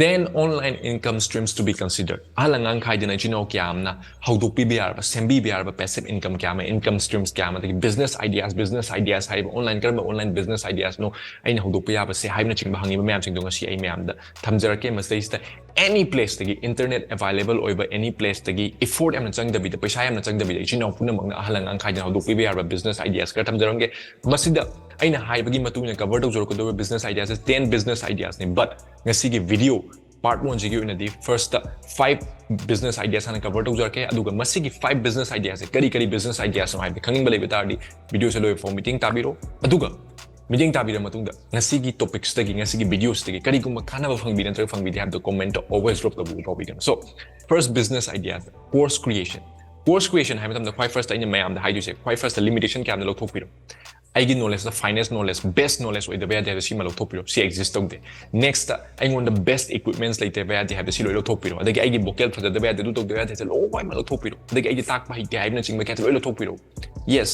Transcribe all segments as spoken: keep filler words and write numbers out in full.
Ten online income streams to be considered. ꯑꯍꯜ ꯑꯉꯥꯡ ꯈꯥꯏꯗꯅ ꯏꯆꯤꯟ ꯏꯅꯥꯎ ꯀꯌꯥ ꯑꯃꯅ ꯍꯧꯗꯣꯛꯄꯤꯕ ꯌꯥꯔꯕ, ꯁꯦꯝꯕꯤꯕ ꯌꯥꯔꯕ passive income ꯀꯌꯥ ꯑꯃ, income streams ꯀꯌꯥ ꯑꯃ, ꯑꯗꯒꯤ business ideas, business ideas ꯍꯥꯏꯕ online, ꯀꯔꯝꯕ online business ideas ꯅꯣ ꯑꯩꯅ ꯍꯧꯗꯣꯛꯄ ꯌꯥꯕꯁꯦ ꯍꯥꯏꯕꯅꯆꯤꯡꯕ ꯍꯪꯉꯤꯕ ꯃꯌꯥꯝꯁꯤꯡꯗꯣ ꯉꯁꯤ ꯑꯩ ꯃꯌꯥꯝꯗ ꯊꯝꯖꯔꯛꯀꯦ꯫ ꯃꯁꯤꯗꯩꯁꯤꯗ any place ꯇꯒꯤ, internet available ꯑꯣꯏꯕ any place ꯇꯒꯤ, effort ꯌꯥꯝꯅ ꯆꯪꯗꯕꯤꯗ, ꯄꯩꯁꯥ ꯌꯥꯝꯅ ꯆꯪꯗꯕꯤꯗ ꯏꯆꯤꯟ ꯏꯅꯥꯎ ꯄꯨꯝꯅꯃꯛꯅ ꯑꯍꯜ ꯑꯉꯥꯡ ꯈꯥꯏꯗꯅ ꯍꯧꯗꯣꯛꯄꯤꯕ ꯌꯥꯔꯕ business ideas ꯈꯔ ꯊꯝꯖꯔꯝꯒꯦ꯫ ꯃꯁꯤꯗ ꯑꯩꯅ ꯍꯥꯏꯕꯒꯤ ꯃꯇꯨꯡ ꯏꯟꯅ cover ꯇꯧꯖꯔꯛꯀꯗꯧꯔꯤꯕ business ideas ꯁꯦ ten business ideas ꯅꯤ, but ꯉꯁꯤꯒꯤ video part one ꯁꯤꯒꯤ ꯑꯣꯏꯅꯗꯤ first five business ideas ꯍꯥꯟꯅ cover ꯇꯧꯖꯔꯛꯀꯦ, ꯑꯗꯨꯒ ꯃꯁꯤꯒꯤ five business ideas ꯁꯦ ꯀꯔꯤ ꯀꯔꯤ business ideas ꯅꯣ ꯍꯥꯏꯕꯗꯤ ꯈꯪꯅꯤꯡꯕ ꯂꯩꯕ ꯇꯥꯔꯗꯤ video ꯁꯦ ꯂꯣꯏꯕ ꯐꯥꯎ ꯃꯤꯇꯤꯡ ꯇꯥꯕꯤꯔꯣ꯫ ꯑꯗꯨꯒ ꯃꯤꯇꯤꯡ ꯇꯥꯕꯤꯔ ꯃꯇꯨꯡꯗ ꯉꯁꯤꯒꯤ topics ꯇꯒꯤ, ꯉꯁꯤꯒꯤ video ꯁꯤꯗꯒꯤ ꯀꯔꯤꯒꯨꯝꯕ ꯀꯥꯟꯅꯕ ꯐꯪꯕꯤ ꯅꯠꯇ꯭ꯔꯒ ꯐꯪꯕꯤꯗꯦ ꯍꯥꯏꯕꯗꯣ comment always drop ꯇꯧꯕꯤꯕ ꯀꯥꯎꯕꯤꯒꯅꯨ꯫ So, first business idea, course creation. Course creation ꯍꯥꯏꯕ ꯃꯇꯝꯗ ꯈ꯭ꯋꯥꯏ first ꯑꯩꯅ ꯃꯌꯥꯝꯗ ꯍꯥꯏꯗꯣꯏꯁꯦ, ꯈ꯭ꯋꯥꯏ first limitation ꯀꯌꯥꯝꯅ ꯂꯧꯊꯣꯛꯄꯤꯔꯣ꯫ ꯑꯩꯒꯤ knowledge ꯇ finest knowledge, best knowledge ꯑꯣꯏꯗꯕ ꯌꯥꯗꯦ ꯍꯥꯏꯕ ꯁꯤꯃ ꯂꯧꯊꯣꯛꯄꯤꯔꯣ, ꯁꯤ exist ꯇꯧꯗꯦ꯫ Next, ꯑꯩꯉꯣꯟꯗ best equipments ꯂꯩꯇꯕ ꯌꯥꯗꯦ ꯍꯥꯏꯕ ꯁꯤ ꯂꯣꯏ ꯂꯧꯊꯣꯛꯄꯤꯔꯣ꯫ ꯑꯗꯒꯤ ꯑꯩꯒꯤ vocal ꯐꯖꯗꯕ ꯌꯥꯗꯦ, ꯑꯗꯨ ꯇꯧꯗꯕ ꯌꯥꯗꯦ ꯍꯥꯏꯕꯁꯦ ꯂꯣꯏꯅꯃꯛ ꯂꯧꯊꯣꯛꯄꯤꯔꯣ꯫ ꯑꯗꯒꯤ ꯑꯩꯗꯤ ꯇꯥꯛꯄ ꯍꯩꯇꯦ ꯍꯥꯏꯕꯅꯆꯤꯡꯕ ꯀꯌꯥꯁꯦ ꯂꯣꯏ ꯂꯧꯊꯣꯛꯄꯤꯔꯣ꯫ Yes,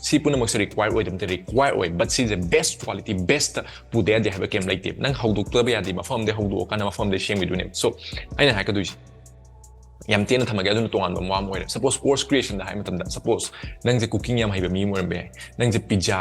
ꯁꯤ ꯄꯨꯝꯅꯃꯛꯁꯦ require ꯑꯣꯏꯗꯕ ꯅꯠꯇꯦ, require ꯑꯣꯏ, but ꯁꯤꯁꯦ best quality, best ꯄꯨꯗ ꯌꯥꯗꯦ ꯍꯥꯏꯕ ꯀꯩꯝ ꯂꯩꯇꯦ꯫ ꯅꯪ ꯍꯧꯗꯣꯛꯇꯕ ꯌꯥꯗꯦ, ꯃꯐꯝ ꯑꯃꯗꯒꯤ ꯍꯧꯗꯣꯛꯑꯀꯥꯟꯗ ꯃꯐꯝ ꯑꯃꯗꯒꯤ ꯁꯦꯝꯈꯤꯗꯣꯏꯅꯦꯕ꯫ So, ꯑꯩꯅ ꯍꯥꯏꯔꯛꯀꯗꯣꯏꯁꯦ ꯌꯥꯝ ꯇꯦꯟꯅ ꯊꯝꯃꯒꯦ, ꯑꯗꯨꯅ ꯇꯣꯉꯥꯟꯕ ꯋꯥ ꯑꯃ ꯑꯣꯏꯔꯦ꯫ Suppose course creation ꯗ ꯍꯥꯏ ꯃꯇꯝꯗ, suppose ꯅꯪꯁꯦ cooking ꯌꯥꯝ ꯍꯩꯕ ꯃꯤ ꯑꯃ ꯑꯣꯏꯔꯝꯕ ꯌꯥꯏ, ꯅꯪꯁꯦ pizza,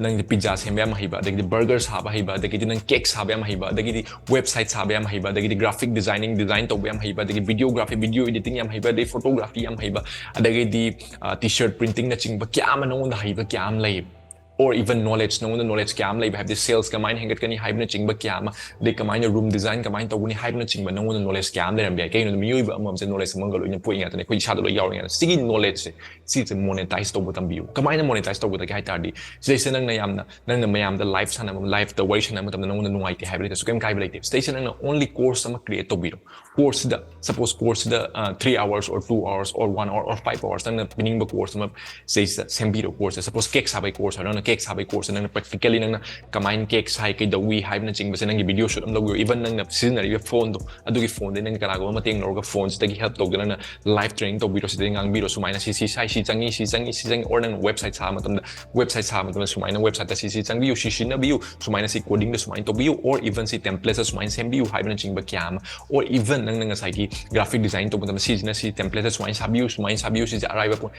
ꯅꯪꯁꯦ pizza ꯁꯦꯝꯕ ꯌꯥꯝ ꯍꯩꯕ, ꯑꯗꯒꯤꯗꯤ burger ꯁꯥꯕ ꯍꯩꯕ, ꯑꯗꯒꯤꯗꯤ ꯅꯪ cake ꯁꯥꯕ ꯌꯥꯝ ꯍꯩꯕ, ꯑꯗꯒꯤꯗꯤ website ꯁꯥꯕ ꯌꯥꯝ ꯍꯩꯕ, ꯑꯗꯒꯤꯗꯤ graphic designing, design ꯇꯧꯕ ꯌꯥꯝ ꯍꯩꯕ, ꯑꯗꯒꯤ videography, video editing ꯌꯥꯝ ꯍꯩꯕ, ꯑꯗꯒꯤ photography ꯌꯥꯝ ꯍꯩꯕ, ꯑꯗꯒꯤꯗꯤ, ꯑ, T-shirt printing ꯅꯆꯤꯡꯕ ꯀꯌꯥ ꯑꯃ ꯅꯉꯣꯟꯗ ꯍꯩꯕ ꯀꯌꯥ ꯑꯃ ꯂꯩꯌꯦꯕ꯫ Or even knowledge, ꯅꯉꯣꯟꯗ knowledge ꯀꯌꯥ ꯑꯃ ꯂꯩꯕ, ꯍꯥꯏꯕꯗꯤ sales ꯀꯃꯥꯏꯅ ꯍꯦꯟꯒꯠꯀꯅꯤ ꯍꯥꯏꯕꯅꯆꯤꯡꯕ ꯀꯌꯥ ꯑꯃ, ꯑꯗꯩ ꯀꯃꯥꯏꯅ room design ꯀꯃꯥꯏꯅ ꯇꯧꯒꯅꯤ ꯍꯥꯏꯕꯅꯆꯤꯡꯕ ꯅꯉꯣꯟꯗ knowledge ꯀꯌꯥ ꯑꯃ ꯂꯩꯔꯝꯕ ꯌꯥꯏ꯫ ꯀꯩꯒꯤꯅꯣꯗ ꯃꯤꯑꯣꯏꯕ ꯑꯃꯃꯝꯁꯦ knowledge ꯑꯃꯒ ꯂꯣꯏꯅ ꯄꯣꯛꯏ ꯉꯥꯛꯇꯅꯤ, ꯑꯩꯈꯣꯏ ꯏꯁꯥꯗ ꯂꯣꯏ ꯌꯥꯎꯔꯤ ꯉꯥꯛꯇꯅꯤ꯫ ꯁꯤꯒꯤ knowledge ꯁꯦ, ꯁꯤꯁꯦ monetize ꯇꯧꯕ ꯇꯝꯕꯤꯌꯨ꯫ ꯀꯃꯥꯏꯅ monetize ꯇꯧꯒꯗꯒꯦ ꯍꯥꯏ ꯇꯥꯔꯗꯤ, ꯁꯤꯗꯩꯁꯤꯗ ꯅꯪꯅ ꯌꯥꯝꯅ, ꯅꯪꯅ ꯃꯌꯥꯝꯗ live ꯁꯥꯟꯅꯕ, live ꯇ ꯋꯥꯔꯤ ꯁꯥꯟꯅꯕ ꯃꯇꯝꯗ ꯅꯉꯣꯟꯗ ꯅꯨꯡꯉꯥꯏꯇꯦ ꯍꯥꯏꯕ ꯂꯩꯇ꯭ꯔꯁꯨ ꯀꯩꯝ ꯀꯥꯏꯕ ꯂꯩꯇꯦ꯫ ꯁꯤꯗꯩꯁꯤꯗ ꯅꯪꯅ only course ꯑꯃ create ꯇꯧꯕꯤꯔꯣ꯫ Course ꯁꯤꯗ, suppose course ꯁꯤꯗ, ꯑ, three hours or two hours or one hour or five hours ꯅꯪꯅ ꯄꯤꯅꯤꯡꯕ course ꯑꯃ ꯁꯤꯗꯩꯁꯤꯗ ꯁꯦꯝꯕꯤꯔꯣ꯫ Course ꯁꯦ, suppose cake ꯁꯥꯕꯒꯤ course ꯍꯥꯏꯔꯣ, ꯅꯪꯅ cake ꯁꯥꯕꯒꯤ course ꯅꯪꯅ practically ꯅꯪꯅ ꯀꯃꯥꯏꯅ cake ꯁꯥꯏ, ꯀꯩꯗꯧꯏ ꯍꯥꯏꯕꯅꯆꯤꯡꯕꯁꯦ ꯅꯪꯒꯤ video shoot ꯑꯃ ꯂꯧꯕꯤꯌꯣ, even ꯅꯪꯅ ꯁꯤꯖꯤꯟꯅꯔꯤꯕ phoneꯗꯣ, ꯑꯗꯨꯒꯤ phoneꯗꯩ ꯅꯪ ꯀꯅꯥꯒꯨꯝꯕ ꯃꯇꯦꯡ ꯂꯧꯔꯒ phoneꯁꯤꯗꯒꯤ help ꯇꯧꯗꯅ ꯅꯪꯅ live training ꯇꯧꯕꯤꯔꯣ, ꯁꯤꯗꯩ ꯉꯥꯡꯕꯤꯔꯣ, ꯁꯨꯃꯥꯏꯅ ꯁꯤ ꯁꯤ ꯁꯥꯏ, ꯁꯤ ꯆꯪꯉꯤ, ꯁꯤ ꯆꯪꯉꯤ, ꯁꯤ ꯆꯪꯉꯤ, or ꯅꯪꯅ website ꯁꯥꯕ ꯃꯇꯝꯗ website ꯁꯥꯕ ꯃꯇꯝꯗ ꯁꯨꯃꯥꯏꯅ websiteꯇ ꯁꯤ ꯁꯤ ꯆꯪꯕꯤꯌꯨ, ꯁꯤ ꯁꯤꯖꯤꯟꯅꯕꯤꯌꯨ, ꯁꯨꯃꯥꯏꯅ ꯁꯤ codingꯗ ꯁꯨꯃꯥꯏꯅ ꯇꯧꯕꯤꯌꯨ, or even ꯁꯤ templateꯇ ꯁꯨꯃꯥꯏꯅ ꯁꯦꯝꯕꯤꯌꯨ ꯍꯥꯏꯕꯅꯆꯤꯡꯕ ꯀꯌꯥ ꯑꯃ, or even ꯅꯪꯅ ꯉꯁꯥꯏꯒꯤ graphic design ꯇꯧꯕ ꯃꯇꯝꯗ ꯁꯤꯁꯤꯅ ꯁꯤ templateꯇ ꯁꯨꯃꯥꯏꯅ ꯁꯥꯕꯤꯌꯨ, ꯁꯨꯃꯥꯏꯅ ꯁꯥꯕꯤꯌꯨ, ꯁꯤꯁꯦ ꯑꯔꯥꯏꯕ ꯄꯣꯠ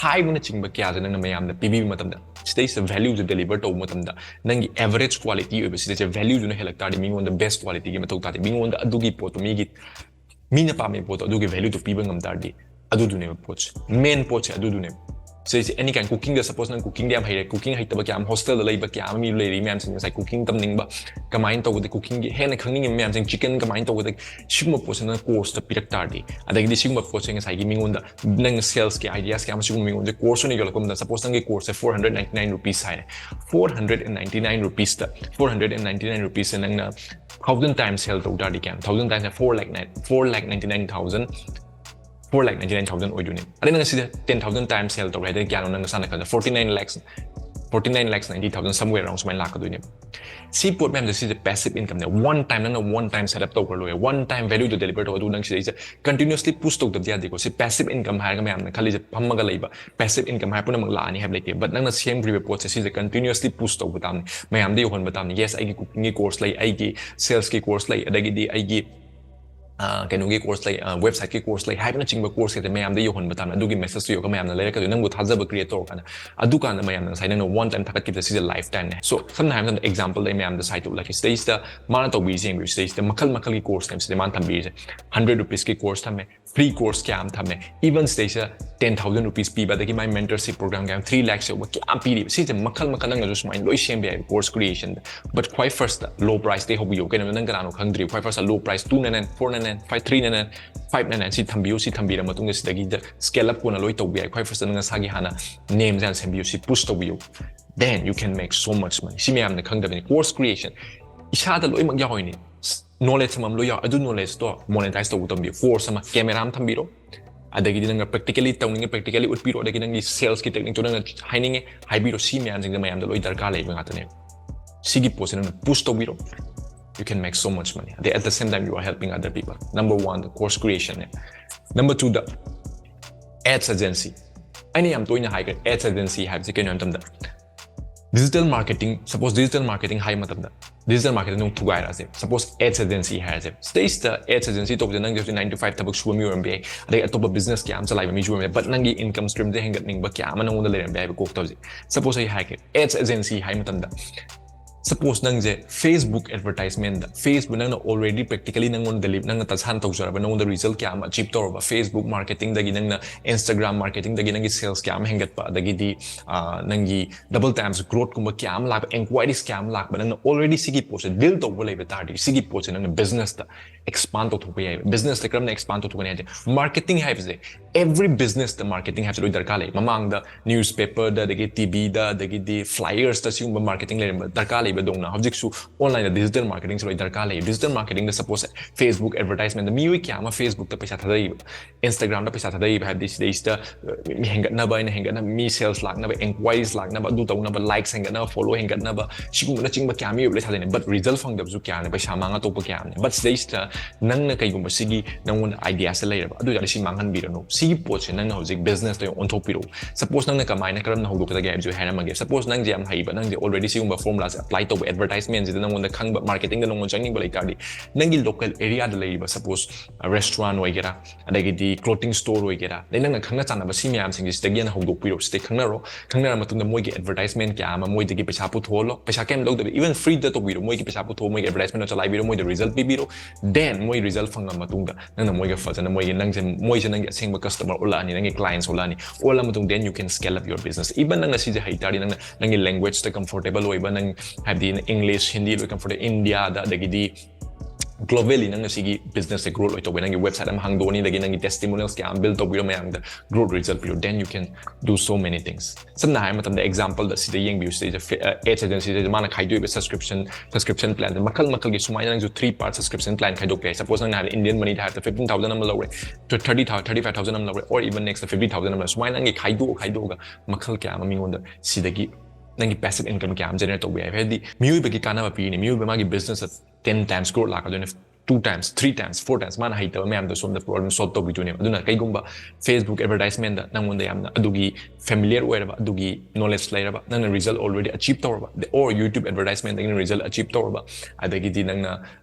ꯍꯥꯏꯕꯅꯆꯤꯡꯕ ꯀꯌꯥꯁꯦ ꯅꯪꯅ ꯃꯌꯥꯝꯗ ꯄꯤꯕꯤꯕ ꯃꯇꯝꯗ ꯁꯤꯗꯩꯁꯤꯗ valueꯁꯦ deliver ꯇꯧꯕ ꯃꯇꯝꯗ ꯅꯪꯒꯤ average quality ꯑꯣꯏꯕ ꯁꯤꯗꯩꯁꯦ valueꯗꯨꯅ ꯍꯦꯜꯂꯛ ꯇꯥꯔꯗꯤ ꯃꯤꯉꯣꯟꯗ best qualityꯒꯤ ꯃꯊꯧ ꯇꯥꯗꯦ, ꯃꯤꯉꯣꯟꯗ ꯑꯗꯨꯒꯤ ꯄꯣꯠꯇꯣ ꯃꯤꯒꯤ ꯃꯤꯅ ꯄꯥꯝꯃꯤꯕ ꯄꯣꯠꯇꯣ ꯑꯗꯨꯒꯤ valueꯗꯨ ꯄꯤꯕ ꯉꯝ ꯇꯥꯔꯗꯤ ꯑꯗꯨꯗꯨꯅꯦꯕ ꯄꯣꯠꯁꯦ, main ꯄꯣꯠꯁꯦ ꯑꯗꯨꯗꯨꯅꯦꯕ꯫ ꯁꯤꯗꯩꯁꯦ any kind cookingꯗ suppose ꯅꯪ cookingꯗ ꯌꯥꯝ ꯍꯩꯔꯦ, cooking ꯍꯩꯇꯕ ꯀꯌꯥ ꯑꯃ hostelꯗ ꯂꯩꯕ ꯀꯌꯥ ꯑꯃ ꯃꯤ ꯂꯩꯔꯤ ꯃꯌꯥꯝꯁꯤꯡ ꯉꯁꯥꯏ cooking ꯇꯝꯅꯤꯡꯕ, ꯀꯃꯥꯏꯅ ꯇꯧꯕꯗ cookingꯒꯤ ꯍꯦꯟꯅ ꯈꯪꯅꯤꯡꯉꯤꯕ ꯃꯌꯥꯝꯁꯤꯡ chicken ꯀꯃꯥꯏꯅ ꯇꯧꯕꯗ ꯁꯤꯒꯨꯝꯕ ꯄꯣꯠꯁꯦ ꯅꯪ courseꯇ ꯄꯤꯔꯛ ꯇꯥꯔꯗꯤ, ꯑꯗꯒꯤꯗꯤ ꯁꯤꯒꯨꯝꯕ ꯄꯣꯠꯁꯦ ꯉꯁꯥꯏꯒꯤ ꯃꯤꯉꯣꯟꯗ ꯅꯪ salesꯀꯤ ideas ꯀꯌꯥ ꯑꯃ ꯁꯤꯒꯨꯝꯕ ꯃꯤꯉꯣꯟꯗ course ꯑꯣꯏꯅ ꯌꯣꯜꯂꯛꯄ ꯃꯇꯝꯗ suppose ꯅꯪꯒꯤ courseꯁꯦ four hundred ninety nine rupees ꯍꯥꯏꯔꯦ, four hundred and ninety nine rupeesꯇ four hundred and ninety nine rupeesꯁꯦ ꯅꯪꯅ thousand times sell ꯇꯧ ꯇꯥꯔꯗꯤ ꯀꯌꯥꯝ thousand times four lakh nine four lakh ninety nine thousand four lakh ninety nine thousand ꯑꯣꯏꯗꯣꯏꯅꯦ꯫ ꯑꯗꯩ ꯅꯪ ꯁꯤꯗ ten thousand times sell ꯇꯧꯔꯦ ꯍꯥꯏꯗꯤ ꯀꯌꯥꯅꯣ ꯅꯪ ꯅꯁꯥꯅ ꯈꯜꯂꯣ, forty nine lakhs forty nine lakhs ninety thousand somewhere around ꯁꯨꯃꯥꯏꯅ ꯂꯥꯛꯀꯗꯣꯏꯅꯦꯕ꯫ ꯁꯤ ꯄꯣꯠ ꯃꯌꯥꯝꯁꯦ ꯁꯤꯁꯦ passive incomeꯅꯦ꯫ One time ꯅꯪꯅ one time set up ꯇꯧꯈ꯭ꯔ ꯂꯣꯏꯔꯦ, one time valueꯗꯣ deliver ꯇꯧ, ꯑꯗꯨ ꯅꯪ ꯁꯤꯗꯩꯁꯦ continuously push ꯇꯧꯗꯕꯗꯤ ꯌꯥꯗꯦꯀꯣ꯫ ꯁꯤ passive income ꯍꯥꯏꯔꯒ ꯃꯌꯥꯝꯅ ꯈꯜꯂꯤꯁꯦ ꯐꯝꯃꯒ ꯂꯩꯕ passive income ꯍꯥꯏꯔ ꯄꯨꯝꯅꯃꯛ ꯂꯥꯛꯑꯅꯤ ꯍꯥꯏꯕ ꯂꯩꯇꯦ꯫ But ꯅꯪꯅ ꯁꯦꯝꯈ꯭ꯔꯤꯕ ꯄꯣꯠꯁꯦ ꯁꯤꯁꯦ continuously push ꯇꯧꯕ ꯇꯥꯕꯅꯤ, ꯃꯌꯥꯝꯗ ꯌꯧꯍꯟꯕ ꯇꯥꯕꯅꯤ꯫ Yes, ꯑꯩꯒꯤ cookingꯒꯤ course ꯂꯩ, ꯑꯩꯒꯤ salesꯀꯤ course ꯂꯩ, ꯑꯗꯒꯤꯗꯤ ꯑꯩꯒꯤ ꯀꯩꯅꯣꯒꯤ course ꯂꯩ, websiteꯀꯤ course ꯂꯩ ꯍꯥꯏꯕꯅꯆꯤꯡꯕ courseꯁꯤꯗ ꯃꯌꯥꯝꯗ ꯌꯧꯍꯟꯕ ꯇꯥꯕꯅꯤ꯫ ꯑꯗꯨꯒꯤ messageꯇꯨ ꯌꯧꯔꯒ ꯃꯌꯥꯝꯅ ꯂꯩꯔꯛꯀꯗꯣꯏꯅꯤ, ꯅꯪꯕꯨ ꯊꯥꯖꯕ create ꯇꯧꯔꯀꯥꯟꯗ꯫ ꯑꯗꯨꯀꯥꯟꯗ ꯃꯌꯥꯝꯅ ꯉꯁꯥꯏ ꯅꯪꯅ one time ꯊꯥꯒꯠꯈꯤꯕꯗ ꯁꯤꯁꯦ lifetimeꯅꯦ꯫ So ꯁꯝꯅ ꯍꯥꯏꯔꯕ ꯃꯇꯝꯗ exampleꯗ ꯑꯩ ꯃꯌꯥꯝꯗ ꯁꯥꯏꯠꯇ ꯎꯠꯂꯛꯀꯦ꯫ ꯁꯤꯗꯩꯁꯤꯗ ꯃꯥꯅ ꯇꯧꯕꯤꯔꯤꯁꯦ ꯌꯦꯡꯕꯤꯌꯨ, ꯁꯤꯗꯩꯁꯤꯗ ꯃꯈꯜ ꯃꯈꯜꯒꯤ courseꯅꯦꯕ ꯁꯤꯗ ꯃꯥꯅ ꯊꯝꯕꯤꯔꯤꯁꯦ꯫ Hundred rupeesꯀꯤ course ꯊꯝꯃꯦ, free course ꯀꯌꯥ ꯑꯃ ꯊꯝꯃꯦ, even ꯁꯤꯗꯩꯁꯤꯗ ten thousand rupees ꯄꯤꯕ, ꯑꯗꯒꯤ ꯃꯥꯏ mentorship program ꯀꯌꯥ three lakhs ꯌꯧꯕ ꯀꯌꯥ ꯑꯃ ꯄꯤꯔꯤꯕ꯫ ꯁꯤꯁꯦ ꯃꯈꯜ ꯃꯈꯜ ꯅꯪꯅꯁꯨ ꯁꯨꯃꯥꯏꯅ ꯂꯣꯏ ꯁꯦꯝꯕ ꯌꯥꯏꯕ course creationꯗ꯫ But ꯈ꯭ꯋꯥꯏ firstꯇ low priceꯇꯩ ꯍꯧꯕꯤꯌꯣ꯫ ꯀꯩꯅꯣ ꯅꯪ ꯀꯅꯥꯅꯣ ꯈꯪꯗ꯭ꯔꯤ, ꯈ꯭ꯋꯥꯏ firstꯇ low price two nine nine, four nine nine, five three nine nine, five nine nine ꯁꯤ ꯊꯝꯕꯤꯌꯨ꯫ ꯁꯤ ꯊꯝꯕꯤꯔ ꯃꯇꯨꯡꯗ ꯁꯤꯗꯒꯤꯗ scale up ꯀꯣꯟꯅ ꯂꯣꯏ ꯇꯧꯕ ꯌꯥꯏ꯫ ꯈ꯭ꯋꯥꯏ firstꯇ ꯅꯪ ꯅꯁꯥꯒꯤ ꯍꯥꯟꯅ nameꯁꯦ ꯍꯥꯟꯅ ꯁꯦꯝꯕꯤꯌꯨ, ꯁꯤ push ꯇꯧꯕꯤꯌꯨ꯫ Then you can make so much money꯫ ꯁꯤ ꯃꯌꯥꯝꯅ ꯈꯪꯗꯕꯅꯤ꯫ Course creation ꯏꯁꯥꯗ ꯂꯣꯏꯅꯃꯛ ꯌꯥꯎꯔꯤꯅꯤ꯫ Knowledge ꯑꯃꯃꯝ ꯂꯣꯏ ꯌꯥꯎ, ꯑꯗꯨ knowledgeꯇꯣ monetize ꯇꯧꯕ ꯇꯝꯕꯤꯌꯨ꯫ Course ꯑꯃ, camera ꯑꯃ ꯊꯝꯕꯤꯔꯣ, ꯑꯗꯒꯤꯗꯤ ꯅꯪꯅ practically ꯇꯧꯅꯤꯡꯉꯦ, practically ꯎꯠꯄꯤꯔꯣ, ꯑꯗꯒꯤ ꯅꯪꯒꯤ sales ꯀꯤ technique ꯇꯨ ꯅꯪꯅ ꯍꯥꯏꯅꯤꯡꯉꯦ ꯍꯥꯏꯕꯤꯔꯣ, ꯁꯤ ꯃꯌꯥꯝꯁꯤꯡꯁꯦ ꯃꯌꯥꯝꯗ ꯂꯣꯏ ꯗꯔꯀꯥꯔ ꯂꯩꯕ ꯉꯥꯛꯇꯅꯦꯕ꯫ ꯁꯤꯒꯤ ꯄꯣꯠꯁꯦ ꯅꯪꯅ push ꯇꯧꯕꯤꯔꯣ, you can make so much money. ꯑꯗꯩ at the same time you are helping other people. Number one the course creation ꯅꯦ꯫ Number two ꯗ ads agency꯫ ꯑꯩꯅ ꯌꯥꯝ ꯇꯣꯏꯅ ꯍꯥꯏꯈ꯭ꯔꯦ, ads agency ꯍꯥꯏꯕꯁꯤ ꯀꯩꯅꯣ ꯍꯥꯏꯕ ꯃꯇꯝꯗ, digital marketing, suppose digital marketing ꯍꯥꯏꯕ ꯃꯇꯝꯗ digital marketing ꯑꯗꯨꯝ ꯊꯨꯒꯥꯏꯔꯛꯑꯁꯦ, suppose ads agency ꯍꯥꯏꯔꯁꯦ꯫ ꯁꯤꯗꯩꯁꯤꯗ ads agency ꯇꯧꯕꯁꯦ ꯅꯪꯁꯦ ꯍꯧꯖꯤꯛ nine to five ꯊꯕꯛ ꯁꯨꯕ ꯃꯤ ꯑꯣꯏꯔꯝꯕ ꯌꯥꯏ, ꯑꯗꯩ ꯑꯇꯣꯞꯄ business ꯀꯌꯥ ꯑꯃ ꯆꯂꯥꯏꯕ ꯃꯤꯁꯨ ꯑꯣꯏꯔꯝꯕ ꯌꯥꯏ, but ꯅꯪꯒꯤ income stream ꯁꯦ ꯍꯦꯟꯒꯠꯅꯤꯡꯕ ꯀꯌꯥ ꯑꯃ ꯅꯪꯉꯣꯟꯗ ꯂꯩꯔꯝꯕ ꯌꯥꯏꯕ꯫ ꯀꯣꯛꯇ ꯍꯧꯖꯤꯛ suppose ꯑꯩ ꯍꯥꯏꯒꯦ, ads agency ꯍꯥꯏꯕ ꯃꯇꯝꯗ, suppose ꯅꯪꯁꯦ Facebook advertisement ꯗ, Facebook ꯅꯪꯅ already practically ꯅꯪꯉꯣꯟꯗ deli-, ꯅꯪꯅ ꯇꯁꯥꯅ ꯇꯧꯖꯔꯕ, ꯅꯪꯉꯣꯟꯗ result ꯀꯌꯥ ꯑꯃ achieve ꯇꯧꯔꯕ, Facebook marketing ꯗꯒꯤ ꯅꯪꯅ Instagram marketing ꯗꯒꯤ ꯅꯪꯒꯤ sales ꯀꯌꯥ ꯑꯃ ꯍꯦꯟꯒꯠꯄ, ꯑꯗꯒꯤꯗꯤ ꯑꯥ, ꯅꯪꯒꯤ double times growth ꯀꯨꯝꯕ ꯀꯌꯥ ꯑꯃ ꯂꯥꯛꯄ, inquiries ꯀꯌꯥ ꯑꯃ ꯂꯥꯛꯄ, ꯅꯪꯅ already ꯁꯤꯒꯤ ꯄꯣꯠꯁꯦ deal ꯇꯧꯕ ꯂꯩꯕ ꯇꯥꯔꯗꯤ, ꯁꯤꯒꯤ ꯄꯣꯠꯁꯦ ꯅꯪꯅ business ꯇ expand ꯇꯧꯊꯣꯛꯄ ꯌꯥꯏꯕ꯫ Business ꯇ ꯀꯔꯝꯅ expand ꯇꯧꯊꯣꯛꯀꯅꯤ ꯍꯥꯏꯗꯤ, marketing ꯍꯥꯏꯕꯁꯦ, every business ꯇ marketing ꯍꯥꯏꯕꯁꯦ ꯂꯣꯏ ꯗꯔꯀꯥꯔ ꯂꯩ꯫ ꯃꯃꯥꯡꯗ newspaper ꯗ, ꯑꯗꯒꯤ T V ꯗ, ꯑꯗꯒꯤꯗꯤ flyers ꯇ ꯁꯤꯒꯨꯝꯕ marketing ꯂꯩꯔꯝꯕ ꯗꯔꯀꯥꯔ ꯂꯩꯕꯗꯧꯅ, ꯍꯧꯖꯤꯛꯁꯨ online ꯗ digital marketing ꯁꯦ ꯂꯣꯏ ꯗꯔꯀꯥꯔ ꯂꯩ꯫ Digital marketing ꯗ suppose Facebook advertisement ꯗ ꯃꯤꯑꯣꯏ ꯀꯌꯥ ꯑꯃ Facebook ꯇ ꯄꯩꯁꯥ ꯊꯥꯗꯔꯤꯕ, Instagram ꯗ ꯄꯩꯁꯥ ꯊꯥꯗꯔꯤꯕ, ꯍꯥꯏꯕꯗꯤ ꯁꯤꯗꯩꯁꯤꯗ, ꯑ, ꯃꯤ ꯍꯦꯟꯒꯠꯅꯕ, ꯑꯩꯅ ꯍꯦꯟꯒꯠꯅꯕ, ꯃꯤ sales ꯂꯥꯛꯅꯕ, inquiries ꯂꯥꯛꯅꯕ, ꯑꯗꯨ ꯇꯧꯅꯕ, likes ꯍꯦꯟꯒꯠꯅꯕ, follow ꯍꯦꯟꯒꯠꯅꯕ, ꯁꯤꯒꯨꯝꯕꯅꯆꯤꯡꯕ ꯀꯌꯥ ꯃꯤ ꯂꯣꯏ ꯊꯥꯗꯩꯅꯦ, but result ꯐꯪꯗꯕꯁꯨ ꯀꯌꯥꯅꯦ, ꯄꯩꯁꯥ ꯃꯥꯡꯉ ꯇꯣꯛꯄ ꯀꯌꯥꯅꯦ꯫ But ꯁꯤꯗꯩꯁꯤꯗ ꯅꯪꯅ ꯀꯩꯒꯨꯝꯕ ꯁꯤꯒꯤ ꯅꯪꯉꯣꯟꯗ idea ꯁꯦ ꯂꯩꯔꯕ, ꯑꯗꯨ ꯑꯣꯏꯇꯥꯔꯗꯤ ꯁꯤ ꯃꯥꯡꯍꯟꯕꯤꯔꯅꯨ꯫ ꯁꯤꯒꯤ ꯄꯣꯠꯁꯦ ꯅꯪꯅ ꯍꯧꯖꯤꯛ business ꯇ ꯑꯣꯏꯅ ꯑꯣꯟꯊꯣꯛꯄꯤꯔꯛꯎ꯫ Suppose ꯅꯪꯅ ꯀꯃꯥꯏꯅ, ꯀꯔꯝꯅ ꯍꯧꯗꯣꯛꯀꯗꯒꯦ ꯍꯥꯏꯕꯁꯨ ꯑꯩ ꯍꯥꯏꯔꯝꯃꯒꯦ꯫ Suppose ꯅꯪꯁꯦ ꯌꯥꯝ ꯍꯩꯕ, ꯅꯪꯁꯦ already ꯁꯤꯒꯨꯝꯕ formula ꯁꯦ apply ꯇꯧꯕ, advertisement ꯁꯤꯗ ꯅꯪꯉꯣꯟꯗ ꯈꯪꯕ, marketing ꯗ ꯅꯪꯉꯣꯟꯗ ꯆꯪꯅꯤꯡꯕ ꯂꯩꯇꯥꯔꯗꯤ, ꯅꯪꯒꯤ local area ꯗ ꯂꯩꯔꯤꯕ, suppose restaurant ꯑꯣꯏꯒꯦꯔꯥ, ꯑꯗꯒꯤꯗꯤ clothing store ꯑꯣꯏꯒꯦꯔꯥ, ꯑꯗꯩ ꯅꯪꯅ ꯈꯪꯅ ꯆꯥꯟꯅꯕ ꯁꯤ ꯃꯌꯥꯝꯁꯤꯡꯁꯦ ꯁꯤꯗꯒꯤ ꯍꯦꯟꯅ ꯍꯧꯗꯣꯛꯄꯤꯔꯣ, ꯁꯤꯗꯩ ꯈꯪꯅꯔꯣ꯫ ꯈꯪꯅꯔ ꯃꯇꯨꯡꯗ ꯃꯣꯏꯒꯤ advertisement ꯀꯌꯥ ꯑꯃ ꯃꯣꯏꯗꯒꯤ ꯄꯩꯁꯥ ꯄꯨꯊꯣꯛꯍꯜꯂꯣ, ꯄꯩꯁꯥ ꯀꯩꯝ ꯂꯧꯗꯕꯤ, even free ꯗ ꯇꯧꯕꯤꯔꯣ, ꯃꯣꯏꯒꯤ ꯄꯩꯁꯥ ꯄꯨꯊꯣꯛꯑꯣ, ꯃꯣꯏꯒꯤ advertisement ꯗꯣ ꯆꯂꯥꯏꯕꯤꯔꯣ, ꯃꯣꯏꯗ result ꯄꯤꯕꯤꯔꯣ꯫ Then ꯃꯣꯏ result ꯐꯪꯉ ꯃꯇꯨꯡꯗ ꯅꯪꯅ ꯃꯣꯏꯒ ꯐꯖꯅ, ꯃꯣꯏꯒꯤ, ꯅꯪꯁꯦ, ꯃꯣꯏꯁꯦ ꯅꯪꯒꯤ ꯑꯁꯦꯡꯕ customer ꯑꯣꯜꯂꯛꯑꯅꯤ, ꯅꯪꯒꯤ clients ꯑꯣꯜꯂꯛꯑꯅꯤ꯫ ꯑꯣꯜꯂ ꯃꯇꯨꯡ, then you can scale up your business. Even ꯅꯪꯅ ꯁꯤꯁꯦ ꯍꯩ ꯇꯥꯔꯗꯤ, ꯅꯪꯅ ꯅꯪꯒꯤ language ꯇ comfortable ꯑꯣꯏꯕ, ꯅꯪ ꯍꯥꯏꯕꯗꯤ English, Hindi ꯂꯣꯏ comfortable, India ꯗ, ꯑꯗꯒꯤꯗꯤ globally ꯅꯪꯅ ꯁꯤꯒꯤ business ꯁꯦ grow ꯂꯣꯏ ꯇꯧꯕ, ꯅꯪꯒꯤ website ꯑꯃ ꯍꯥꯡꯗꯣꯛꯑꯅꯤ, ꯑꯗꯒꯤ ꯅꯪꯒꯤ testimonials ꯀꯌꯥ ꯑꯃ build ꯇꯧꯕꯤꯔꯣ, ꯃꯌꯥꯝꯗ growth result ꯄꯤꯔꯣ, then you can do so many things. ꯁꯝꯅ ꯍꯥꯏꯔ ꯃꯇꯝꯗ example ꯗ ꯁꯤꯗ ꯌꯦꯡꯕꯤꯌꯨ, ꯁꯤꯗꯩꯁꯤꯗ ads agency ꯁꯤꯗ ꯃꯥꯅ ꯈꯥꯏꯗꯣꯛꯏꯕ subscription subscription plan ꯁꯦ ꯃꯈꯜ ꯃꯈꯜꯒꯤ ꯁꯨꯃꯥꯏꯅ ꯅꯪꯁꯨ three part subscription plan ꯈꯥꯏꯗꯣꯛꯄ ꯌꯥꯏ. Suppose ꯅꯪꯅ ꯍꯥꯏꯕꯗ Indian money ꯗ ꯍꯥꯏꯔꯕꯗ fifteen thousand ꯑꯃ ꯂꯧꯔꯦ, thirty thousand, thirty five thousand ꯑꯃ ꯂꯧꯔꯦ, or even next fifty thousand ꯑꯃ ꯂꯧꯔꯦ, ꯁꯨꯃꯥꯏꯅ ꯅꯪꯒꯤ ꯈꯥꯏꯗꯣꯛ ꯈꯥꯏꯗꯣꯛꯑꯒ ꯃꯈꯜ ꯀꯌꯥ ꯑꯃ ꯃꯤꯉꯣꯟꯗ ꯁꯤꯗꯒꯤ ꯅꯪꯒꯤ passive income ꯀꯌꯥ ꯑꯃ generate ꯇꯧꯕ ꯌꯥꯏ. ꯍꯥꯏꯗꯤ ꯃꯤꯑꯣꯏꯕꯒꯤ ꯀꯥꯟꯅꯕ ꯄꯤꯔꯤꯅꯤ, ꯃꯤꯑꯣꯏꯕ ꯃꯥꯒꯤ business ten times growth ꯂꯥꯛꯀꯗꯣꯏꯅꯤ, two times, three times, four times, ꯃꯥꯅ ꯍꯩꯇꯕ ꯃꯌꯥꯝꯗꯣ ꯁꯣꯝꯗ problem solve ꯇꯧꯕꯤꯗꯣꯏꯅꯦꯕ. ꯑꯗꯨꯅ ꯀꯩꯒꯨꯝꯕ Facebook advertisement ꯗ ꯅꯪꯉꯣꯟꯗ ꯌꯥꯝꯅ ꯑꯗꯨꯒꯤ familiar ꯑꯣꯏꯔꯕ, ꯑꯗꯨꯒꯤ knowledge ꯂꯩꯔꯕ, ꯅꯪꯅ result already achieve ꯇꯧꯔꯕ, or YouTube advertisement ꯗꯒꯤ result achieve ꯇꯧꯔꯕ, ꯑꯗꯒꯤꯗꯤ ꯅꯪꯅ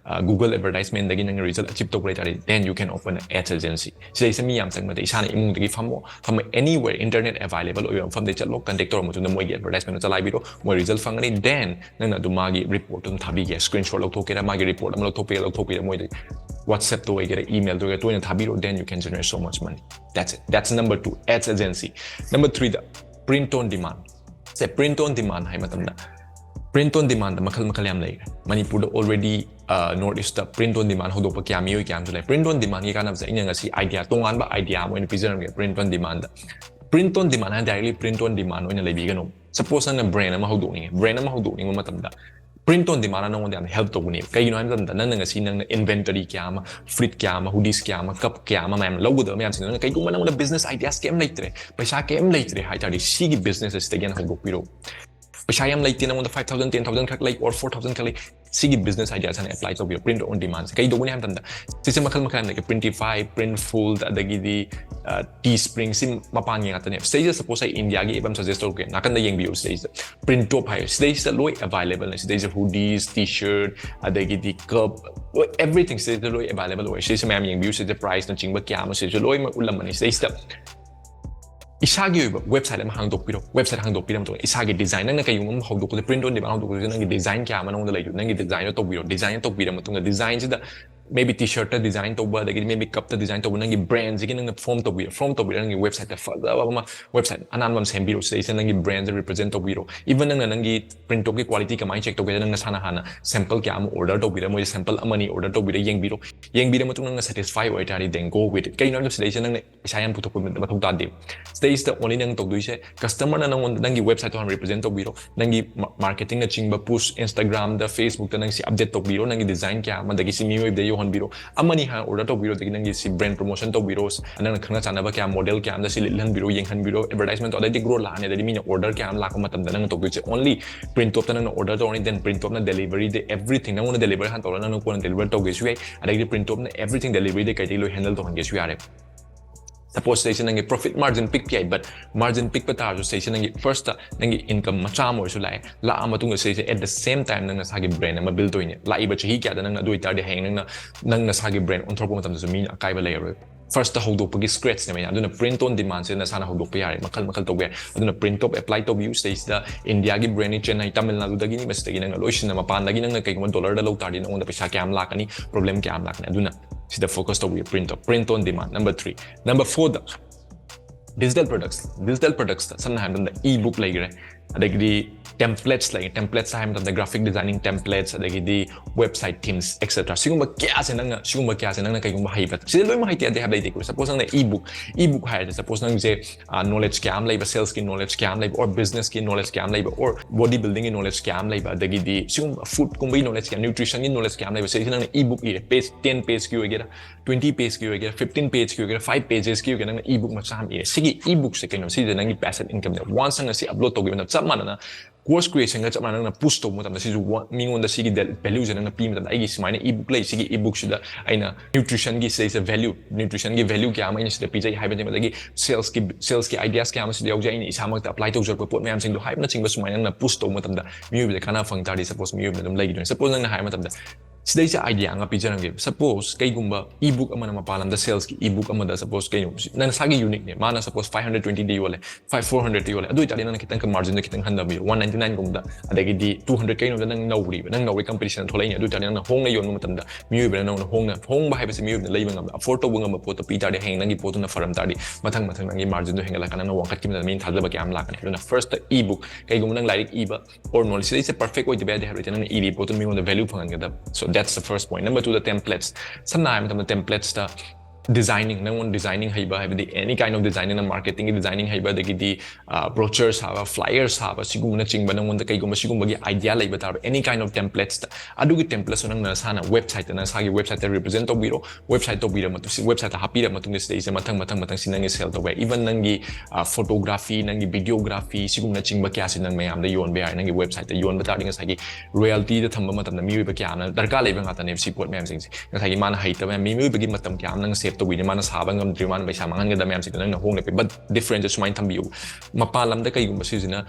Google advertisement ꯗꯒꯤ ꯅꯪꯅ result achieve ꯇꯧꯕ ꯂꯩꯇꯥꯔꯗꯤ, then you can open a ads agency. ꯁꯤꯗꯩꯁꯤꯗ ꯃꯤ ꯌꯥꯝ ꯆꯪꯕꯗ ꯏꯁꯥꯅ ꯏꯃꯨꯡꯗꯒꯤ ꯐꯝꯃꯣ, ꯐꯝꯃ anywhere internet available ꯑꯣꯏꯕ ꯃꯐꯝꯗ ꯆꯠꯂꯣ, contact ꯇꯧꯔ ꯃꯇꯨꯡꯗ ꯃꯣꯏꯒꯤ advertisement ꯗꯣ ꯆꯂꯥꯏꯕꯤꯔꯣ, ꯃꯣꯏ result ꯐꯪꯒꯅꯤ. Then ꯅꯪꯅ ꯑꯗꯨꯝ ꯃꯥꯒꯤ report ꯑꯗꯨꯝ ꯊꯥꯕꯤꯒꯦ, screenshot ꯂꯧꯊꯣꯛꯀꯦꯔꯥ, ꯃꯥꯒꯤ report ꯑꯃ ꯂꯧꯊꯣꯛꯄꯤꯒꯦ, ꯂꯧꯊꯣꯛꯄꯤꯔ ꯃꯣꯏꯗ WhatsApp ꯇ ꯑꯣꯏꯒꯦꯔꯥ, email ꯗ ꯑꯣꯏꯒꯦꯔꯥ, ꯇꯣꯏꯅ ꯊꯥꯕꯤꯔꯣ, then you can generate so much money. That's it. That's number two, ads agency. Number three the print on demand. Say, print on demand ꯍꯥꯏ ꯃꯇꯝꯗ print on demand ꯗ ꯃꯈꯜ ꯃꯈꯜ ꯌꯥꯝ ꯂꯩꯈ꯭ꯔꯦ꯫ ꯃꯅꯤꯄꯨꯔꯗ already North East ꯇ print on demand ꯍꯧꯗꯣꯛꯄ ꯀꯌꯥ, ꯃꯤꯑꯣꯏ ꯀꯌꯥ ꯑꯃꯁꯨ ꯂꯩ꯫ Print on demand ꯒꯤ ꯀꯥꯟꯅꯕꯁꯦ ꯑꯩꯅ ꯉꯁꯤ idea, ꯇꯣꯉꯥꯟꯕ idea ꯑꯃ ꯑꯣꯏꯅ ꯄꯤꯖꯔꯝꯒꯦ print on demand the. Print on demand ꯍꯥꯏꯅ directly print on demand ꯑꯣꯏꯅ ꯂꯩꯕꯤꯒꯅꯨ꯫ Suppose ꯅꯪꯅ brand ꯑꯃ ꯍꯧꯗꯣꯛꯅꯤꯡꯉꯦ, brand ꯑꯃ ꯍꯧꯗꯣꯛꯅꯤꯡꯕ ꯃꯇꯝꯗ print on demand ꯅꯉꯣꯟꯗ ꯌꯥꯝꯅ help ꯇꯧꯒꯅꯦꯕ꯫ ꯀꯩꯒꯤꯅꯣ ꯍꯥꯏꯕ ꯃꯇꯝꯗ ꯅꯪꯅ ꯉꯁꯤ ꯅꯪꯅ inventory ꯀꯌꯥ ꯑꯃ, ꯐꯨꯔꯤꯠ ꯀꯌꯥ ꯑꯃ, hoodies ꯀꯌꯥ ꯑꯃ, cup ꯀꯌꯥ ꯑꯃ ꯃꯌꯥꯝ ꯂꯧꯒꯗꯕ ꯃꯌꯥꯝꯁꯤꯡꯗꯣ ꯅꯪꯅ ꯀꯩꯒꯨꯝꯕ ꯅꯉꯣꯟꯗ business ideas ꯀꯩꯝ ꯂꯩꯇ꯭ꯔꯦ, ꯄꯩꯁꯥ ꯀꯩꯝ ꯂꯩꯇ꯭ꯔꯦ ꯍꯥꯏ ꯇꯥꯔꯗꯤ ꯁꯤꯒꯤ business ꯑꯁꯤꯗꯒꯤ ꯍꯦꯟꯅ ꯍꯧꯗꯣꯛꯄꯤꯔꯣ꯫ ꯄꯩꯁꯥ ꯌꯥꯝ ꯂꯩꯇꯦ, ꯅꯉꯣꯟꯗ five thousand, ten thousand ꯈꯛ ꯂꯩ, or four thousand ꯈꯛ ꯂꯩ, ꯁꯤꯒꯤ business ideas ꯍꯥꯟꯅ apply ꯇꯧꯕꯤꯌꯣ print on demand ꯁꯦ꯫ ꯀꯩꯗꯧꯕꯅꯤ ꯍꯥꯏꯕ ꯃꯇꯝꯗ ꯁꯤꯁꯦ ꯃꯈꯜ ꯃꯈꯜ ꯌꯥꯝ ꯂꯩꯒꯦ, Printify, Printful, ꯑꯗꯒꯤꯗꯤ Teespring, ꯁꯤ ꯃꯄꯥꯟꯒꯤ ꯉꯥꯛꯇꯅꯦ꯫ ꯁꯤꯗꯩꯁꯤꯗ suppose ꯑꯩ India ꯒꯤ app ꯑꯃ suggest ꯇꯧꯔꯛꯀꯦ, ꯅꯥꯀꯟꯗ ꯌꯦꯡꯕꯤꯌꯨ꯫ ꯁꯤꯗꯩꯁꯤꯗ Printop ꯍꯥꯏ, ꯁꯤꯗꯩꯁꯤꯗ ꯂꯣꯏ available ꯅꯦ꯫ ꯁꯤꯗꯩꯁꯤꯗ hoodies, T-shirt, ꯑꯗꯒꯤꯗꯤ cup, ꯂꯣꯏ, everything ꯁꯤꯗꯩꯁꯤꯗ ꯂꯣꯏ available ꯑꯣꯏ꯫ ꯁꯤꯗꯩꯁꯤꯗ ꯃꯌꯥꯝ ꯌꯦꯡꯕꯤꯌꯨ꯫ ꯁꯤꯗꯩꯁꯤꯗ price ꯅꯆꯤꯡꯕ ꯀꯌꯥ ꯑꯃ ꯁꯤꯗꯩꯁꯤꯗ ꯂꯣꯏꯅꯃꯛ ꯎꯠꯂꯝꯃꯅꯤ꯫ ꯁꯤꯗꯩꯁꯤꯗ ꯏꯁꯥꯒꯤ ꯑꯣꯏꯕ website ꯑꯃ ꯍꯥꯡꯗꯣꯛꯄꯤꯔꯣ꯫ Website ꯍꯥꯡꯗꯣꯛꯄꯤꯔ ꯃꯇꯨꯡꯗ ꯏꯁꯥꯒꯤ design, ꯅꯪꯅ ꯀꯩꯒꯨꯝꯕ ꯑꯃ ꯍꯧꯗꯣꯛꯄꯗ, print on demand ꯍꯧꯗꯣꯛꯄꯗ ꯅꯪꯒꯤ design ꯀꯌꯥ ꯑꯃ ꯅꯉꯣꯟꯗ ꯂꯩꯗꯣꯏ, ꯅꯪꯒꯤ design ꯗꯣ ꯇꯧꯕꯤꯔꯣ꯫ Design ꯇꯧꯕꯤꯔ ꯃꯇꯨꯡꯗ design ꯁꯤꯗ maybe T-shirt ꯇ design ꯇꯧꯕ, ꯑꯗꯒꯤꯗꯤ maybe cup ꯇ design ꯇꯧꯕ, ꯅꯪꯒꯤ brand ꯁꯤꯒꯤ ꯅꯪꯅ form ꯇꯧꯕꯤꯔꯣ, form ꯇꯧꯕꯤꯔꯣ, ꯅꯪꯒꯤ website ꯇ ꯐꯖꯕ ꯑꯃ, website ꯑꯅꯥꯟꯕ ꯑꯃ ꯁꯦꯝꯕꯤꯔꯣ, ꯁꯤꯗꯩꯁꯤꯗ ꯅꯪꯒꯤ brand ꯁꯦ represent ꯇꯧꯕꯤꯔꯣ꯫ Even ꯅꯪꯅ ꯅꯪꯒꯤ print top ꯀꯤ quality ꯀꯃꯥꯏꯅ check ꯇꯧꯒꯦ, ꯅꯪ ꯅꯁꯥꯅ ꯍꯥꯟꯅ sample ꯀꯌꯥ ꯑꯃ order ꯇꯧꯕꯤꯔ, ꯃꯣꯏꯗ sample ꯑꯃꯅꯤ order ꯇꯧꯕꯤꯔ ꯌꯦꯡꯕꯤꯔꯣ꯫ ꯌꯦꯡꯕꯤꯔ ꯃꯇꯨꯡ ꯅꯪꯅ satisfy ꯑꯣꯏꯇꯥꯔꯗꯤ then go with it꯫ ꯀꯩꯅꯣ ꯍꯥꯏꯕꯗ ꯁꯤꯗꯩꯁꯤꯗ ꯅꯪꯅ ꯄꯩꯁꯥ ꯌꯥꯝ ꯄꯨꯊꯣꯛꯄ ꯃꯊꯧ ꯇꯥꯗꯦ꯫ ꯁꯤꯗꯩꯁꯤꯗ only ꯅꯪ ꯇꯧꯗꯣꯏꯁꯦ, customer ꯅ ꯅꯪꯉꯣꯟꯗ ꯅꯪꯒꯤ website ꯇꯣ ꯍꯥꯟꯅ represent ꯇꯧꯕꯤꯔꯣ, ꯅꯪꯒꯤ ma-, marketing ꯅꯆꯤꯡꯕ push, Instagram ꯗ, Facebook ꯇ ꯅꯪ ꯁꯤ update ꯇꯧꯕꯤꯔꯣ, ꯅꯪꯒꯤ design ꯀꯌꯥ ꯑꯃ, ꯑꯗꯒꯤ ꯁꯤ ꯃꯤꯑꯣꯏꯕꯗ ꯌꯧꯍꯟꯕꯤꯔꯣ, ꯑꯃꯅꯤ ꯍꯥꯟꯅ order ꯇꯧꯕꯤꯔꯣ, ꯑꯗꯒꯤ ꯅꯪꯒꯤ ꯁꯤ brand promotion ꯇꯧꯕꯤꯔꯣ, ꯅꯪꯅ ꯈꯪꯅ ꯆꯥꯟꯅꯕ ꯀꯌꯥ model ꯀꯌꯥ ꯑꯃꯗ ꯁꯤ ꯂꯤꯠꯍꯟꯕꯤꯔꯣ, ꯌꯦꯡꯍꯟꯕꯤꯔꯣ, advertisement ꯇꯣ, ꯑꯗꯩꯗꯤ growth ꯂꯥꯛꯑꯅꯤ, ꯑꯗꯩꯗꯤ ꯃꯤꯅ order ꯀꯌꯥ ꯑꯃ ꯂꯥꯛꯄ ꯃꯇꯝꯗ ꯅꯪꯅ ꯇꯧꯗꯣꯏꯁꯦ only print top ꯇ ꯅꯪꯅ order ꯇꯧꯔꯅꯤ, then print top ꯅ delivery ꯗ everything ꯅꯪꯉꯣꯟꯗ delivery ꯍꯥꯟꯅ ꯇꯧꯔꯒ ꯅꯪꯅ ꯀꯣꯟꯅ deliver ꯇꯧꯒꯦꯁꯨ ꯌꯥꯏ, ꯑꯗꯒꯤꯗꯤ print top ꯅ everything delivery ꯗ ꯀꯩꯗꯩ ꯂꯣꯏ handle ꯇꯧꯍꯟꯒꯦꯁꯨ ꯌꯥꯔꯦ꯫ Suppose ꯁꯤꯗꯩꯁꯤꯗ ꯅꯪꯒꯤ profit margin ꯄꯤꯛꯄ ꯌꯥꯏ, but margin ꯄꯤꯛꯄ ꯇꯥꯔꯁꯨ ꯁꯤꯗꯩꯁꯤꯗ ꯅꯪꯒꯤ first ꯅꯪꯒꯤ income ꯃꯆꯥ ꯑꯃ ꯑꯣꯏꯔꯁꯨ ꯂꯥꯛꯑꯦ, ꯂꯥꯛꯑ ꯃꯇꯨꯡꯗ ꯁꯤꯗꯩꯁꯤꯗ at the same time ꯅꯪ ꯅꯁꯥꯒꯤ brand ꯑꯃ build ꯇꯧꯔꯤꯅꯦ꯫ ꯂꯥꯛꯏꯕ ꯆꯍꯤ ꯀꯌꯥꯗ ꯅꯪꯅ ꯑꯗꯨ ꯑꯣꯏꯇꯥꯔꯗꯤ ꯍꯌꯦꯡ ꯅꯪꯅ, ꯅꯪ ꯅꯁꯥꯒꯤ brand ꯑꯣꯟꯊꯣꯔꯛꯄ ꯃꯇꯝꯗꯁꯨ ꯃꯤꯅ ꯑꯀꯥꯏꯕ ꯂꯩꯔꯔꯣꯏ꯫ First ꯍꯧꯗꯣꯛꯄꯒꯤ scratch ꯅꯦꯕ ꯑꯩꯅ꯫ ꯑꯗꯨꯅ print on demand ꯁꯦ ꯅꯁꯥꯅ ꯍꯧꯗꯣꯛꯄ ꯌꯥꯔꯦ, ꯃꯈꯜ ꯃꯈꯜ ꯇꯧꯕ ꯌꯥꯏ꯫ ꯑꯗꯨꯅ print top apply ꯇꯧꯕꯤꯌꯨ꯫ ꯁꯤꯗꯩꯁꯤꯗ India ꯒꯤ brand ꯅꯤ, ꯆꯦꯟꯅꯥꯏ, ꯇꯥꯃꯤꯜ ꯅꯥꯗꯨꯗꯒꯤꯅꯤ, ꯃꯁꯤꯗꯒꯤ ꯅꯪꯅ ꯂꯣꯏ ꯁꯤꯟꯅ, ꯃꯄꯥꯟꯗꯒꯤ ꯅꯪꯅ ꯀꯩꯒꯨꯝꯕ dollar ꯗ ꯂꯧ ꯇꯥꯔꯗꯤ ꯅꯉꯣꯟꯗ ꯄꯩꯁꯥ ꯀꯌꯥꯝ ꯂꯥꯛꯀꯅꯤ, problem ꯀꯌꯥꯝ ꯂꯥꯛꯀꯅꯤ꯫ ꯑꯗꯨꯅ ꯁꯤꯗ focus ꯇꯧꯕꯤꯌꯨ, print top, print on demand꯫ Number three, number four the digital products꯫ Digital products ꯇ ꯁꯝꯅ ꯍꯥꯏꯔꯕ ꯃꯇꯝꯗ e-book ꯂꯩꯈ꯭ꯔꯦ, ꯑꯗꯒꯤꯗꯤ templates ꯂꯩ꯫ Templates ꯍꯥꯏꯕ ꯃꯇꯝꯗ graphic designing templates, ꯑꯗꯒꯤꯗꯤ website themes, et cetera꯫ ꯁꯤꯒꯨꯝꯕ ꯀꯌꯥꯁꯦ ꯅꯪꯅ, ꯁꯤꯒꯨꯝꯕ ꯀꯌꯥꯁꯦ ꯅꯪꯅ ꯀꯩꯒꯨꯝꯕ ꯍꯩꯕ, ꯁꯤꯗ ꯂꯣꯏꯅꯃꯛ ꯍꯩꯇꯦ ꯌꯥꯗꯦ ꯍꯥꯏꯕ ꯂꯩꯇꯦꯀꯣ꯫ Suppose ꯅꯪꯅ e-book, e-book ꯍꯥꯏꯔꯗꯤ suppose ꯅꯪꯁꯦ, ꯑ, knowledge ꯀꯌꯥ ꯑꯃ ꯂꯩꯕ, sales ꯀꯤ knowledge ꯀꯌꯥ ꯑꯃ ꯂꯩꯕ, or business ꯀꯤ knowledge ꯀꯌꯥ ꯑꯃ ꯂꯩꯕ, or body building ꯒꯤ knowledge ꯀꯌꯥ ꯑꯃ ꯂꯩꯕ, ꯑꯗꯒꯤꯗꯤ ꯁꯤꯒꯨꯝꯕ food ꯀꯨꯝꯕꯒꯤ knowledge ꯀꯌꯥ, nutrition ꯒꯤ knowledge ꯀꯌꯥ ꯑꯃ ꯂꯩꯕ, ꯁꯤꯗꯩꯁꯤꯗ ꯅꯪꯅ e-book ꯏꯔꯦ, page ten page ꯀꯤ ꯑꯣꯏꯒꯦꯔꯥ, twenty page ꯀꯤ ꯑꯣꯏꯒꯦꯔꯥ, fifteen page ꯀꯤ ꯑꯣꯏꯒꯦꯔꯥ, five pages ꯀꯤ ꯑꯣꯏꯒꯦꯔꯥ, ꯅꯪꯅ e-book ꯃꯆꯥ ꯑꯃ ꯏꯔꯦ꯫ ꯁꯤꯒꯤ e-book ꯁꯦ ꯀꯩꯅꯣ? ꯁꯤꯁꯦ ꯅꯪꯒꯤ passive income ꯅꯦ꯫ Once ꯅꯪꯅ ꯁꯤ upload ꯇꯧꯈꯤꯕ ꯃꯇꯝꯗ, ꯆꯞ ꯃꯥꯟꯅꯅ course creation ꯒ ꯆꯞ ꯃꯥꯟꯅꯅ ꯅꯪꯅ push ꯇꯧꯕ ꯃꯇꯝꯗ, ꯁꯤꯁꯨ ꯋꯥ-, ꯃꯤꯉꯣꯟꯗ ꯁꯤꯒꯤ ꯗꯦ-, value ꯁꯦ ꯅꯪꯅ ꯄꯤꯕ ꯃꯇꯝꯗ, "ꯑꯩꯒꯤ ꯁꯨꯃꯥꯏꯅ e-book ꯁꯤꯗ ꯑꯩꯅ nutrition ꯒꯤ ꯁꯤꯗꯩꯁꯤꯗ value, nutrition ꯒꯤ value ꯀꯌꯥ ꯑꯃ ꯑꯩꯅ ꯁꯤꯗ ꯄꯤꯖꯩ" ꯍꯥꯏꯕꯅꯦꯕ, ꯑꯗꯒꯤ sales ꯀꯤ, sales ꯀꯤ ideas ꯀꯌꯥ ꯑꯃ ꯁꯤꯗ ꯌꯥꯎꯖꯩ, ꯑꯩꯅ ꯏꯁꯥꯃꯛꯇ apply ꯇꯧꯖꯔꯛꯄ ꯄꯣꯠ ꯃꯌꯥꯝꯁꯤꯡꯗꯣ ꯍꯥꯏꯕꯅꯆꯤꯡꯕ, ꯁꯨꯃꯥꯏꯅ ꯅꯪꯅ push ꯇꯧꯕ ꯃꯇꯝꯗ ꯃꯤꯑꯣꯏꯕꯗ ꯀꯥꯟꯅꯕ ꯐꯪ ꯇꯥꯔꯗꯤ, suppose ꯃꯤꯑꯣꯏꯕꯅ ꯑꯗꯨꯝ ꯂꯩꯈꯤꯗꯣꯏꯅꯤ꯫ Suppose ꯅꯪꯅ ꯍꯥꯏꯕ ꯃꯇꯝꯗ, ꯁꯤꯗꯩꯁꯦ idea ꯑꯃ ꯄꯤꯖꯔꯝꯒꯦ꯫ Suppose ꯀꯩꯒꯨꯝꯕ e-book ꯑꯃꯅ ꯃꯄꯥꯟ ꯂꯝꯗ sales ꯀꯤ e-book ꯑꯃꯗ suppose ꯀꯩꯅꯣ ꯅꯪ ꯅꯁꯥꯒꯤ unique ꯅꯦ, ꯃꯥꯅ suppose five hundred twenty ꯗ ꯌꯣꯜꯂꯦ, five four hundred ꯗ ꯌꯣꯜꯂꯦ, ꯑꯗꯨ ꯑꯣꯏꯇꯥꯔꯗꯤ ꯅꯪꯅ ꯈꯤꯇꯪ margin ꯗ ꯈꯤꯇꯪ ꯍꯟꯊꯕꯤꯌꯨ, one ninety nine ꯒꯨꯝꯕꯗ꯫ ꯑꯗꯒꯤꯗꯤ two hundred ꯀꯩꯅꯣꯗ ꯅꯪ ꯅꯧꯔꯤꯕ, ꯅꯪ ꯅꯧꯔꯤ competition ꯊꯣꯛꯂꯛꯏꯅꯦ꯫ ꯑꯗꯨ ꯑꯣꯏꯇꯥꯔꯗꯤ ꯅꯪꯅ ꯍꯣꯡꯅ ꯌꯣꯟꯕ ꯃꯇꯝꯗ ꯃꯤꯑꯣꯏꯕꯅ ꯅꯪꯅ ꯍꯣꯡꯅ, ꯍꯣꯡꯕ ꯍꯥꯏꯕꯁꯤ ꯃꯤꯑꯣꯏꯕꯅ ꯂꯩꯕ ꯉꯝꯕ, afford ꯇꯧꯕ ꯉꯝꯕ ꯄꯣꯠꯇꯣ ꯄꯤ ꯇꯥꯔꯗꯤ ꯍꯌꯦꯡ ꯅꯪꯒꯤ ꯄꯣꯠꯇꯨꯅ ꯐꯔꯝ ꯇꯥꯔꯗꯤ ꯃꯊꯪ ꯃꯊꯪ ꯅꯪꯒꯤ margin ꯗꯣ ꯍꯦꯟꯒꯠꯂꯛꯀꯥꯟꯗ ꯅꯪꯅ ꯋꯥꯡꯈꯠꯈꯤꯕꯗ ꯃꯤꯅ ꯊꯥꯖꯕ ꯀꯌꯥ ꯑꯃ ꯂꯥꯛꯀꯅꯤ꯫ ꯑꯗꯨꯅ first e-book, ꯀꯩꯒꯨꯝꯕ ꯅꯪ ꯂꯥꯏꯔꯤꯛ ꯏꯕ or knowledge ꯁꯤꯗꯩꯁꯦ perfect ꯑꯣꯏꯗꯕ ꯌꯥꯗꯦ ꯍꯥꯏꯕ ꯂꯩꯇꯦ꯫ ꯅꯪꯅ ꯏꯔꯤ ꯄꯣꯠꯇꯨ ꯃꯤꯉꯣꯟꯗ value ꯐꯪꯍꯟꯒꯗꯕ꯫ So that's the first point. Number two the templates. ꯁꯝꯅ ꯍꯥꯏꯔꯕ ꯃꯇꯝꯗ templates ꯇ designing, ꯅꯪꯉꯣꯟꯗ designing ꯍꯩꯕ ꯍꯥꯏꯕꯗꯤ any kind of designing, ꯅꯪ marketing ꯒꯤ designing ꯍꯩꯕ, ꯑꯗꯒꯤꯗꯤ brochure ꯁꯥꯕ, flyer ꯁꯥꯕ, ꯁꯤꯒꯨꯝꯕꯅꯆꯤꯡꯕ ꯅꯪꯉꯣꯟꯗ ꯀꯩꯒꯨꯝꯕ ꯁꯤꯒꯨꯝꯕꯒꯤ idea ꯂꯩꯕ ꯇꯥꯔꯕ any kind of templates ꯇ, ꯑꯗꯨꯒꯤ templates ꯇꯣ ꯅꯪꯅ ꯅꯁꯥꯅ website ꯇ ꯅꯁꯥꯒꯤ website ꯇ represent ꯇꯧꯕꯤꯔꯣ꯫ Website ꯇꯧꯕꯤꯔ ꯃꯇꯨꯡ, website ꯇ ꯍꯥꯞꯄꯤꯔ ꯃꯇꯨꯡꯗ ꯁꯤꯗꯩꯁꯤꯗ ꯃꯊꯪ ꯃꯊꯪ ꯃꯊꯪ ꯁꯤ ꯅꯪꯒꯤ sell ꯇꯧꯕ ꯌꯥꯏ꯫ Even ꯅꯪꯒꯤ photography, ꯅꯪꯒꯤ videography ꯁꯤꯒꯨꯝꯕꯅꯆꯤꯡꯕ ꯀꯌꯥꯁꯤ ꯅꯪ ꯃꯌꯥꯝꯗ ꯌꯣꯟꯕ ꯌꯥꯏ꯫ ꯅꯪꯒꯤ website ꯇ ꯌꯣꯟꯕ ꯇꯥꯔꯗꯤ ꯉꯁꯥꯏꯒꯤ royalty ꯗ ꯊꯝꯕ ꯃꯇꯝꯗ ꯃꯤꯑꯣꯏꯕ ꯀꯌꯥ ꯑꯃꯅ ꯗꯔꯀꯥꯔ ꯂꯩꯕ ꯉꯥꯛꯇꯅꯦꯕ ꯁꯤ ꯄꯣꯠ ꯃꯌꯥꯝꯁꯤꯡꯁꯦ꯫ ꯉꯁꯥꯏꯒꯤ ꯃꯥꯅ ꯍꯩꯇꯕ ꯃꯌꯥꯝ, ꯃꯤꯑꯣꯏꯕꯒꯤ ꯃꯇꯝ ꯀꯌꯥ ꯑꯃ ꯅꯪ save ꯇꯧꯕꯤꯅꯤ, ꯃꯥꯅ ꯁꯥꯕ ꯉꯝꯗ꯭ꯔꯤ, ꯃꯥꯅ ꯄꯩꯁꯥ ꯃꯥꯡꯍꯟꯒꯗꯕ ꯃꯌꯥꯝꯁꯤꯡꯗꯣ ꯅꯪꯅ ꯍꯣꯡꯅ ꯄꯤ꯫ But difference ꯁꯨꯃꯥꯏꯅ ꯊꯝꯕꯤꯌꯨ, ꯃꯄꯥꯟ ꯂꯝꯗ ꯀꯩꯒꯨꯝꯕ ꯁꯤꯁꯤꯅ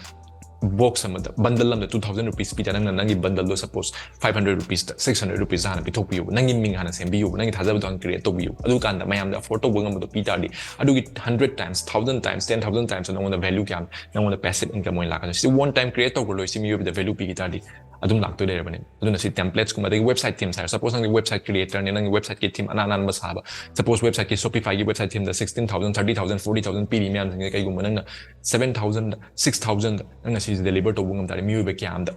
box ꯑꯃꯗ, bundle ꯑꯃꯗ two thousand rupees ꯄꯤ ꯇꯥꯔꯦ, ꯅꯪꯅ ꯅꯪꯒꯤ bundle ꯗꯣ suppose five hundred rupees ꯇ, six hundred rupees ꯇ ꯍꯥꯟꯅ ꯄꯤꯊꯣꯛꯄꯤꯌꯨ, ꯅꯪꯒꯤ ꯃꯤꯡ ꯍꯥꯟꯅ ꯁꯦꯝꯕꯤꯌꯨ, ꯅꯪꯒꯤ ꯊꯥꯖꯕꯗꯣ ꯍꯥꯟꯅ create ꯇꯧꯕꯤꯌꯨ꯫ ꯑꯗꯨꯀꯥꯟꯗ ꯃꯌꯥꯝꯗ afford ꯇꯧꯕ ꯉꯝꯕꯗꯣ ꯄꯤ ꯇꯥꯔꯗꯤ ꯑꯗꯨꯒꯤ hundred times, thousand times, ten thousand times ꯅꯉꯣꯟꯗ value ꯀꯌꯥ, ꯅꯉꯣꯟꯗ passive income ꯑꯣꯏꯅ ꯂꯥꯛꯀꯅꯤ꯫ ꯁꯤ one time create ꯇꯧꯈ꯭ꯔ ꯂꯣꯏ, ꯁꯤ ꯃꯤꯑꯣꯏꯕꯗ value ꯄꯤꯈꯤ ꯇꯥꯔꯗꯤ ꯑꯗꯨꯝ ꯂꯥꯛꯇꯣꯏ ꯂꯩꯔꯕꯅꯦ꯫ ꯑꯗꯨꯅ ꯁꯤ templates ꯀꯨꯝꯕ, ꯑꯗꯒꯤ website themes ꯍꯥꯏꯔꯣ, suppose ꯅꯪꯒꯤ website creator ꯅꯦ, ꯅꯪꯒꯤ website ꯀꯤ theme ꯑꯅꯥꯟ ꯑꯅꯥꯟꯕ ꯁꯥꯕ, suppose website ꯀꯤ Shopify ꯒꯤ website theme ꯗ sixteen thousand, thirty thousand, forty thousand ꯄꯤꯔꯤ ꯃꯌꯥꯝꯁꯤꯡꯁꯦ ꯀꯩꯒꯨꯝꯕ ꯅꯪꯅ seven thousand, six thousand ꯅꯪꯅ ꯁꯤꯁꯦ deliver ꯇꯧꯕ ꯉꯝ ꯇꯥꯔꯗꯤ ꯃꯤꯑꯣꯏꯕ ꯀꯌꯥ ꯑꯃꯗ,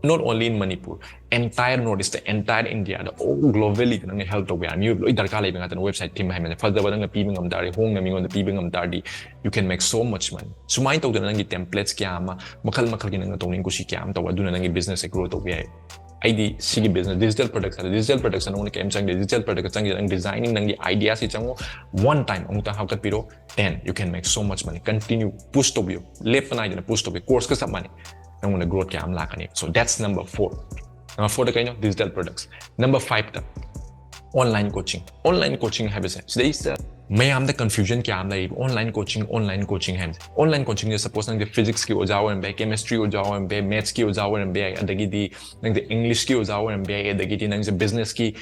not only in Manipur, entire North East, entire India the, all globally ꯗ ꯅꯪꯅ help ꯇꯧꯕ ꯌꯥꯔꯅꯤ꯫ ꯃꯤꯑꯣꯏꯕ ꯂꯣꯏ ꯗꯔꯀꯥꯔ ꯂꯩꯕ ꯉꯥꯛꯇꯅꯤ꯫ Website theme ꯍꯥꯏꯕꯁꯦ ꯐꯖꯕ ꯅꯪꯅ ꯄꯤꯕ ꯉꯝ ꯇꯥꯔꯗꯤ, ꯍꯣꯡꯅ ꯃꯤꯉꯣꯟꯗ ꯄꯤꯕ ꯉꯝ ꯇꯥꯔꯗꯤ, you can make so much money꯫ ꯁꯨꯃꯥꯏꯅ ꯇꯧꯗꯅ ꯅꯪꯒꯤ templates ꯀꯌꯥ ꯑꯃ, ꯃꯈꯜ ꯃꯈꯜꯒꯤ ꯅꯪꯅ ꯇꯧꯅꯤꯡ ꯀꯨꯁꯤ ꯀꯌꯥ ꯑꯃ ꯇꯧꯕ, ꯑꯗꯨꯅ ꯅꯪꯒꯤ business ꯁꯦ grow ꯇꯧꯕ ꯌꯥꯏ꯫ ꯑꯩꯗꯤ ꯁꯤꯒꯤ business, digital products ꯍꯥꯏꯔꯦ, digital products ꯅꯉꯣꯟꯗ ꯀꯩꯝ ꯆꯪꯗꯦ꯫ Digital product ꯆꯪꯉꯤꯗ ꯅꯪ designing, ꯅꯪꯒꯤ idea ꯁꯤ ꯆꯪꯉꯣ, one time ꯑꯃꯨꯛꯇꯪ ꯍꯥꯞꯀꯠꯄꯤꯔꯣ, and you can make so much money꯫ Continue push ꯇꯧꯕꯤꯌꯨ, ꯂꯦꯞꯄ ꯅꯥꯏꯗꯅ push ꯇꯧꯕꯤꯌꯨ꯫ Course ꯀ ꯆꯞ ꯃꯥꯟꯅꯩ, ꯅꯉꯣꯟꯗ growth ꯀꯌꯥ ꯑꯃ ꯂꯥꯛꯀꯅꯤ꯫ So that's number four꯫ Number four ꯗ ꯀꯩꯅꯣ? Digital products꯫ Number five ꯇ online coaching꯫ Online coaching ꯍꯥꯏꯕꯁꯦ ꯁꯤꯗꯩꯁꯤꯗ ꯃꯌꯥꯝꯗ confusion ꯀꯌꯥ ꯑꯃ ꯂꯩꯔꯤꯕ online coaching, online coaching ꯍꯥꯏꯕꯁꯦ꯫ Online coaching ꯁꯦ suppose ꯅꯪꯁꯦ physics ꯀꯤ ꯑꯣꯖꯥ ꯑꯣꯏꯔꯝꯕ ꯌꯥꯏ, chemistry ꯑꯣꯖꯥ ꯑꯣꯏꯔꯝꯕ ꯌꯥꯏ, maths ꯀꯤ ꯑꯣꯖꯥ ꯑꯣꯏꯔꯝꯕ ꯌꯥꯏ, ꯑꯗꯒꯤꯗꯤ ꯅꯪꯁꯦ English ꯀꯤ ꯑꯣꯖꯥ ꯑꯣꯏꯔꯝꯕ ꯌꯥꯏ, ꯑꯗꯒꯤꯗꯤ ꯅꯪꯁꯦ business ꯀꯤ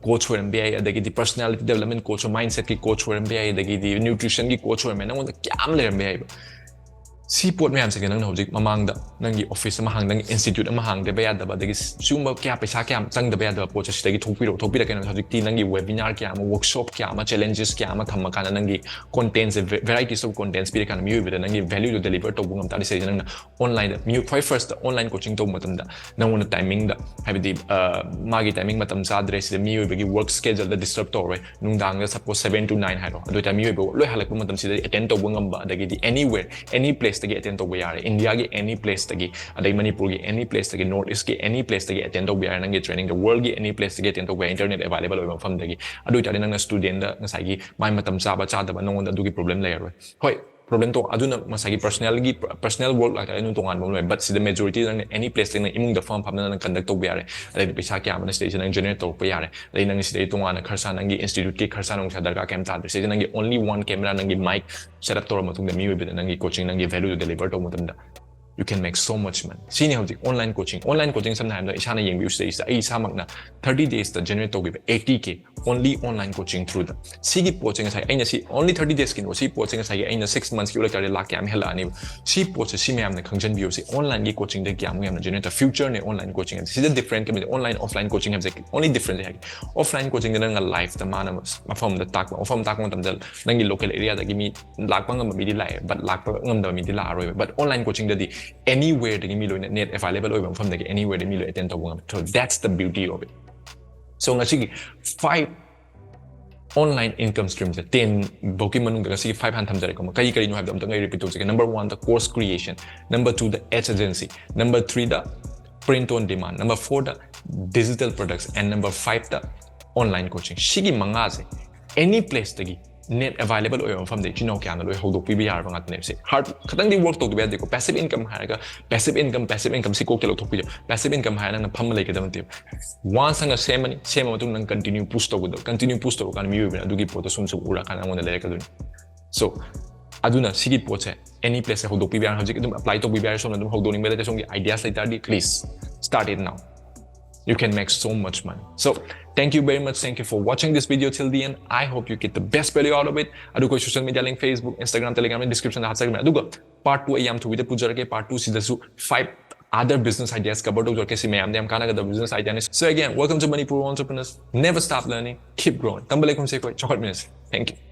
coach ꯑꯣꯏꯔꯝꯕ ꯌꯥꯏ, ꯑꯗꯒꯤꯗꯤ personality development coach, mindset ꯀꯤ coach ꯑꯣꯏꯔꯝꯕ ꯌꯥꯏ, ꯑꯗꯒꯤꯗꯤ nutrition ꯒꯤ coach ꯑꯣꯏꯔꯝꯕ ꯌꯥꯏ, ꯅꯪꯉꯣꯟꯗ ꯀꯌꯥ ꯑꯃ ꯂꯩꯔꯝꯕ ꯌꯥꯏꯕ꯫ ꯁꯤ ꯄꯣꯠ ꯃꯌꯥꯝꯁꯤꯒ ꯅꯪꯅ ꯍꯧꯖꯤꯛ ꯃꯃꯥꯡꯗ ꯅꯪꯒꯤ office ꯑꯃ ꯍꯥꯡ-, ꯅꯪꯒꯤ institute ꯑꯃ ꯍꯥꯡꯗꯕ ꯌꯥꯗꯕ, ꯑꯗꯒꯤ ꯁꯤꯒꯨꯝꯕ ꯀꯌꯥ, ꯄꯩꯁꯥ ꯀꯌꯥ ꯆꯪꯗꯕ ꯌꯥꯗꯕ ꯄꯣꯠꯁꯦ ꯁꯤꯗꯒꯤ ꯊꯣꯛꯄꯤꯔꯛꯑꯣ, ꯊꯣꯛꯄꯤꯔꯛꯀꯦ꯫ ꯍꯧꯖꯤꯛꯇꯤ ꯅꯪꯒꯤ webinar ꯀꯌꯥ ꯑꯃ, workshop ꯀꯌꯥ ꯑꯃ, challenges ꯀꯌꯥ ꯑꯃ ꯊꯝꯃꯀꯥꯟꯗ ꯅꯪꯒꯤ content say, varieties of contents ꯄꯤꯔꯀꯥꯟꯗ ꯃꯤꯑꯣꯏꯕꯗ ꯅꯪꯒꯤ value ꯗꯣ deliver ꯇꯧꯕ ꯉꯝ ꯇꯥꯔꯗꯤ ꯁꯤꯗꯩꯁꯤꯗ ꯅꯪꯅ online ꯗ ꯃꯤꯑꯣꯏ-, ꯈ꯭ꯋꯥꯏ first ꯇ online coaching ꯇꯧꯕ ꯃꯇꯝꯗ ꯅꯪꯉꯣꯟꯗ timing ꯗ, ꯍꯥꯏꯕꯗꯤ, ꯑ, ꯃꯥꯒꯤ timing ꯃꯇꯝ ꯆꯥꯗ꯭ꯔꯦ, ꯁꯤꯗ ꯃꯤꯑꯣꯏꯕꯒꯤ work schedule ꯗ disturb ꯇꯧꯔꯣꯏ꯫ ꯅꯨꯡꯗꯥꯡꯗ suppose seven to nine ꯍꯥꯏꯔꯣ, ꯑꯗꯨ ꯑꯣꯏꯇꯥꯔꯗꯤ ꯃꯤꯑꯣꯏꯕ ꯂꯣꯏ ꯍꯜꯂꯛꯄ ꯃꯇꯝꯁꯤꯗ attend ꯇꯧꯕ ꯉꯝꯕ, ꯑꯗꯒꯤꯗꯤ anywhere, any place ꯇꯒꯤ attend ꯇꯧꯕ ꯌꯥꯔꯦ꯫ India ꯒꯤ any place ꯇꯒꯤ, ꯑꯗꯩ ꯃꯅꯤꯄꯨꯔꯒꯤ any place ꯇꯒꯤ, North East ꯀꯤ any place ꯇꯒꯤ attend ꯇꯧꯕ ꯌꯥꯔꯦ ꯅꯪꯒꯤ training ꯗꯣ꯫ World ꯒꯤ any place ꯇꯒꯤ attend ꯇꯧꯕ ꯌꯥꯏ, internet available ꯑꯣꯏꯕ ꯃꯐꯝꯗꯒꯤ꯫ ꯑꯗꯨ ꯑꯣꯏꯇꯥꯔꯗꯤ ꯅꯪꯅ student ꯗ ꯉꯁꯥꯏꯒꯤ ꯃꯥꯏ ꯃꯇꯝ ꯆꯥꯕ ꯆꯥꯗꯕ ꯅꯪꯉꯣꯟꯗ ꯑꯗꯨꯒꯤ problem ꯂꯩꯔꯔꯣꯏ꯫ ꯍꯣꯏ, problem ꯇꯣ-, ꯑꯗꯨꯅ ꯉꯁꯥꯏꯒꯤ personal ꯒꯤ, personal work ꯂꯥꯛꯇꯥꯔꯗꯤ ꯑꯗꯨꯝ ꯇꯣꯉꯥꯟꯕ ꯑꯃ ꯂꯩ, but ꯁꯤꯗ majority ꯅꯪꯅ any place ꯇꯒꯤ ꯅꯪ ꯏꯃꯨꯡꯗ ꯐꯝ ꯐꯝꯅ ꯅꯪ conduct ꯇꯧꯕ ꯌꯥꯔꯦ, ꯑꯗꯩꯗꯤ ꯄꯩꯁꯥ ꯀꯌꯥ ꯑꯃꯅ ꯁꯤꯗꯩꯁꯤꯗ ꯅꯪ generate ꯇꯧꯔꯛꯄ ꯌꯥꯔꯦ, ꯑꯗꯩ ꯅꯪ ꯁꯤꯗꯩ ꯇꯣꯉꯥꯟꯅ ꯈꯔꯁꯥ ꯅꯪꯒꯤ institute ꯀꯤ ꯈꯔꯁꯥ ꯅꯨꯡꯁꯥ ꯗꯔꯀꯥꯔ ꯀꯩꯝ ꯇꯥꯗ꯭ꯔꯦ꯫ ꯁꯤꯗꯩꯗ ꯅꯪꯒꯤ only one camera, ꯅꯪꯒꯤ mic set up ꯇꯧꯔꯕ ꯃꯇꯨꯡꯗ ꯃꯤꯑꯣꯏꯕꯗ ꯅꯪꯒꯤ coaching, ꯅꯪꯒꯤ value ꯗꯣ deliver ꯇꯧꯕ ꯃꯇꯝꯗ you can make so much money. ꯁꯤꯅꯤ ꯍꯧꯖꯤꯛ online coaching꯫ Online coaching ꯁꯝꯅ ꯍꯥꯏꯔꯕꯗ ꯏꯁꯥꯅ ꯌꯦꯡꯕꯤꯌꯨ ꯁꯤꯗꯩꯁꯤꯗ, ꯑꯩ ꯏꯁꯥꯃꯛꯅ thirty days ꯇ generate ꯇꯧꯈꯤꯕ eighty K only online coaching through ꯗ꯫ ꯁꯤꯒꯤ ꯄꯣꯠꯁꯦ ꯉꯁꯥꯏ ꯑꯩꯅ ꯁꯤ only thirty days ꯀꯤꯅꯣ, ꯁꯤ ꯄꯣꯠꯁꯦ ꯉꯁꯥꯏꯒꯤ ꯑꯩꯅ six months ꯀꯤ ꯑꯣꯏꯔꯛꯇꯥꯔꯗꯤ ꯂꯥꯛ ꯀꯌꯥꯝ ꯍꯦꯜꯂꯛꯑꯅꯤꯕ꯫ ꯁꯤ ꯄꯣꯠꯁꯦ ꯁꯤ ꯃꯌꯥꯝꯅ ꯈꯪꯖꯟꯕꯤꯌꯨ꯫ ꯁꯤ online ꯒꯤ coaching ꯗ ꯀꯌꯥꯃꯨꯛ ꯌꯥꯝꯅ generate ꯇꯧ-, future ꯅꯦ online coaching ꯍꯥꯏꯕꯁꯦ꯫ ꯁꯤꯗ different ꯀꯩ ꯂꯩꯒꯦ? Online, offline coaching ꯍꯥꯏꯕꯁꯦ only difference ꯁꯦ ꯍꯥꯏꯒꯦ꯫ Offline coaching ꯗ ꯅꯪꯅ live ꯇ ꯃꯥꯅ ꯃꯐꯝ ꯑꯃꯗ ꯇꯥꯛꯄ, ꯃꯐꯝ ꯇꯥꯛꯄ ꯃꯇꯝꯗ ꯅꯪꯒꯤ local area ꯗꯒꯤ ꯃꯤ ꯂꯥꯛꯄ ꯉꯝꯕ ꯃꯤꯗꯤ ꯂꯥꯛꯑꯦ, but ꯂꯥꯛꯄ ꯉꯝꯗꯕ ꯃꯤꯗꯤ ꯂꯥꯛꯑꯔꯣꯏꯕ꯫ But online coaching ꯗꯗꯤ anywhere ꯗꯒꯤ ꯃꯤ ꯂꯣꯏꯅ, net available ꯑꯣꯏꯕ ꯃꯐꯝꯗꯒꯤ anywhere ꯗꯒꯤ ꯃꯤ ꯂꯣꯏ attend ꯇꯧꯕ ꯉꯝꯃꯦ꯫ So that's the beauty of it. So ꯉꯁꯤꯒꯤ five online income stream ꯁꯦ, ten ꯐꯥꯎꯒꯤ ꯃꯅꯨꯡꯗ ꯉꯁꯤꯒꯤ five ꯍꯥꯟꯅ ꯊꯝꯖꯔꯦꯀꯣ꯫ ꯀꯔꯤ ꯀꯔꯤꯅꯣ ꯍꯥꯏꯕꯗꯣ ꯑꯝꯇꯪ ꯑꯩ repeat ꯇꯧꯖꯒꯦ꯫ Number one the course creation, number two the ads agency, number three the print on demand, number four the digital products, and number five the online coaching꯫ ꯁꯤꯒꯤ ꯃꯉꯥꯁꯦ any place ꯇꯒꯤ net available ꯑꯣꯏꯕ ꯃꯐꯝꯗ ꯏꯆꯤꯟ ꯏꯅꯥꯎ ꯀꯌꯥꯅ ꯂꯣꯏ ꯍꯧꯗꯣꯛꯄꯤꯕ ꯌꯥꯔꯕ ꯉꯥꯛꯇꯅꯦꯕ꯫ ꯁꯤ hard ꯈꯇꯪꯗꯤ work ꯇꯧꯗꯕ ꯌꯥꯗꯦꯀꯣ꯫ Passive income ꯍꯥꯏꯔꯒ passive income, passive income ꯁꯤ ꯀꯣꯛꯇ ꯂꯧꯊꯣꯛꯄꯤꯌꯣ꯫ Passive income ꯍꯥꯏꯔꯒ ꯅꯪꯅ ꯐꯝꯃ ꯂꯩꯒꯗꯕ ꯅꯠꯇꯦꯕ꯫ Once ꯅꯪꯅ ꯁꯦꯝꯃꯅꯤ, ꯁꯦꯝꯃ ꯃꯇꯨꯡꯗ ꯅꯪ continue push ꯇꯧꯒꯗꯕ꯫ Continue push ꯇꯧꯔꯀꯥꯟꯗ ꯃꯤꯑꯣꯏꯕꯅ ꯑꯗꯨꯒꯤ ꯄꯣꯠꯇꯣ ꯁꯨꯝ ꯁꯨꯝ ꯎꯔꯀꯥꯟꯗ ꯅꯪꯉꯣꯟꯗ ꯂꯩꯔꯛꯀꯗꯣꯏꯅꯤ꯫ So ꯑꯗꯨꯅ ꯁꯤꯒꯤ ꯄꯣꯠꯁꯦ any place ꯍꯧꯗꯣꯛꯄꯤꯕ ꯌꯥꯔꯦ꯫ ꯍꯧꯖꯤꯛ ꯑꯗꯨꯝ apply ꯇꯧꯕꯤꯕ ꯌꯥꯔꯦ꯫ ꯁꯣꯝꯅ ꯑꯗꯨꯝ ꯍꯧꯗꯣꯛꯅꯤꯡꯕ ꯂꯩꯇꯦ꯫ ꯁꯣꯝꯒꯤ ideas ꯂꯩꯇꯥꯔꯗꯤ please start it now. You can make so much money. So thank you very much. Thank you for watching this video till the end. I hope you get the best value out of it. ꯑꯗꯨꯒ social media link, Facebook, Instagram, Telegram description ꯗ ꯍꯥꯞꯆꯔꯝꯃꯦ꯫ ꯑꯗꯨꯒ part two ꯑꯩ ꯌꯥꯝ ꯊꯨꯕꯤꯗ ꯄꯨꯖꯔꯛꯀꯦ꯫ Part two ꯁꯤꯗꯁꯨ five other business ideas cover ꯇꯧꯖꯔꯛꯀꯦ꯫ ꯁꯤ ꯃꯌꯥꯝꯗ ꯌꯥꯝ ꯀꯥꯟꯅꯒꯗꯕ business idea ꯅꯤ꯫ So again, welcome to Manipur Entrepreneurs. Never stop learning. Keep growing. ꯇꯝꯕ ꯂꯩꯈꯨꯝꯁꯦ ꯑꯩꯈꯣꯏ ꯆꯥꯎꯈꯠꯃꯤꯟꯅꯁꯤ꯫ Thank you.